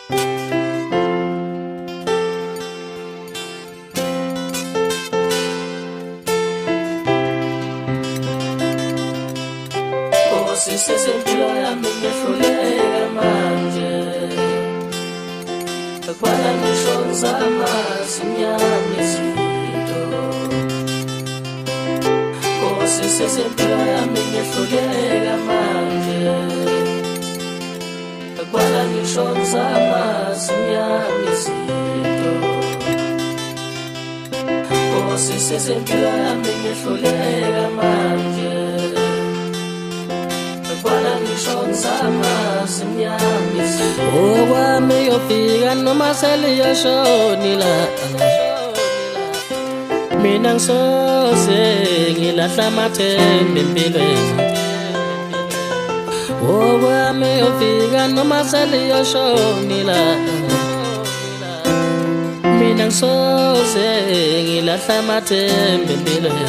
Nkosi sezempilo yami ngiyahluleka manje, kwala ngisho ngizama zimnyama izinto. Nkosi sezempilo yami ngiyahluleka manje, kwala ngisho ngizama zimnyama izinto. Nkosi sezempilo yami ngiyahluleka manje, okwami yofika noma seliyashona ilanga, mina ngisoze ngilahla amathemba empilweni. Okwami yofika noma seliyashona ilanga, mina ngisoze ngilahla amathemba empilweni.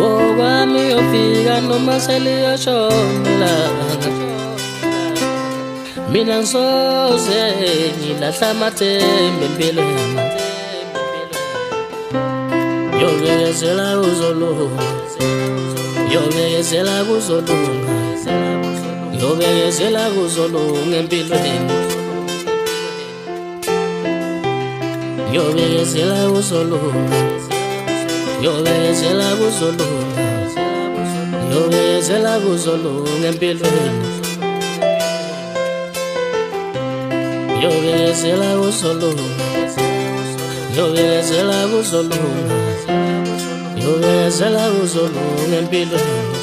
Okwami yofika noma seliyashona ilanga, mina ngisoze ngilahla amathemba empilweni. Yobekezela kuzolunga, yobekezela kuzolunga, yobekezela kuzolunga empilweni. Yobekezela kuzolunga, yobekezela kuzolunga, yobekezela kuzolunga empilweni. Yobekezela kuzolunga, yobekezela kuzolunga, yobekezela kuzolunga empilweni.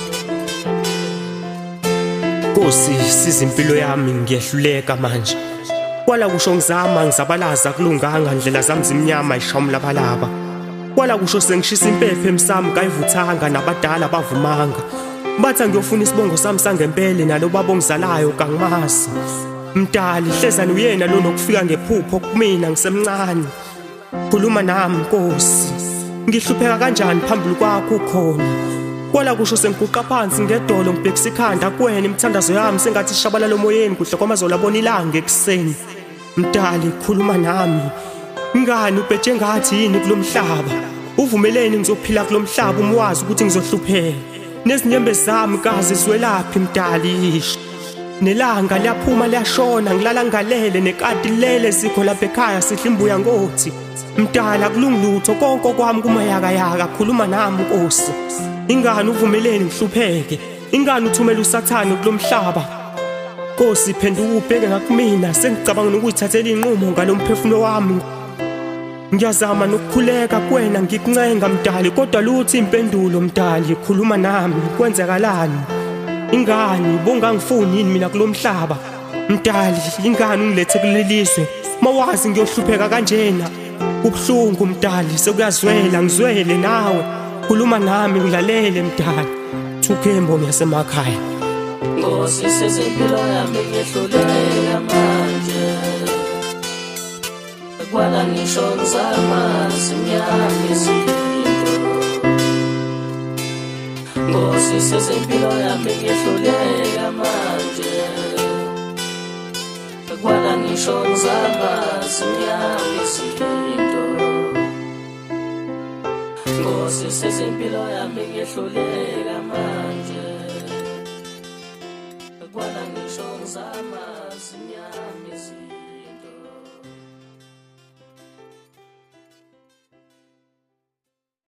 Nkosi siza impilo yami ngiyehluleka manje, kwala kusho ngizama ngizabalaza kulunganga, ndlela zami zimnyama ishamlabalaba. Kwala kusho sengishisa impepho emsamo kayivuthanga, nabadala bavumanga, bathi ngiyofuna isibongo sami sangempela, nalo baba ongizalayo kangimazi. Mdali hlezani uyena lo nokufika ngephupho kumina ngisemncane. Khuluma nami Nkosi, ngihlupheka kanjani phambili kwakho ukhona. Kwala kusho sengiguqa phansi ngedolo ngibhekisa ikhanda kuwena, imithandazo yami sengathi ishabalala emoyeni kuhle kwamazolo abona ilanga ekuseni. Mdali khuluma nami, ngani ubheje ngathi yini kulomhlaba? Uvumeleni ngizophila kulomhlaba umwazi ukuthi ngizohlupheka, nezinyembezi zami kazi zwelaphi Mdali isho. Nelanga liyaphuma liyashona, ngilala ngalele nekati lele sikho lapha ekhaya sidla imbuya ngothi. Mdala kulungi lutho konke kwami kumayakayaka, khuluma nami Nkosi. Ingani uvumeleni ngihlupheke? Ingani uthumela uSathane kulomhlaba? Nkosi phenduka ubheke ngakumina, sengicabanga nokuyithathela inqumo ngalomphefumulo wami. Ngiyazama nokukhuleka kuwena ngikuncenga Mdali, kodwa lutho impendulo Mdali. Khuluma nami, kwenzakalani? Ingani bongangifuni yini mina kulomhlaba? Mdali ingani ungilethe kulelizwe mawazi ngiyohlupheka kanjena? Kubuhlungu Mdali, sekuyazwela, ngizwele nawe. Khuluma nami ngilalele Mdali. Thukembo ngiyasemakhaya. Nkosi sezempilo yami ngiyehluleka manje, kwala ngisho ngizama zimnyama izinto. Nkosi sezempilo yami ngiyehluleka manje, kwala ngisho ngizama zimnyama izinto. Nkosi sezempilo yami ngiyehluleka manje, kwala ngisho ngizama zimnyama izinto.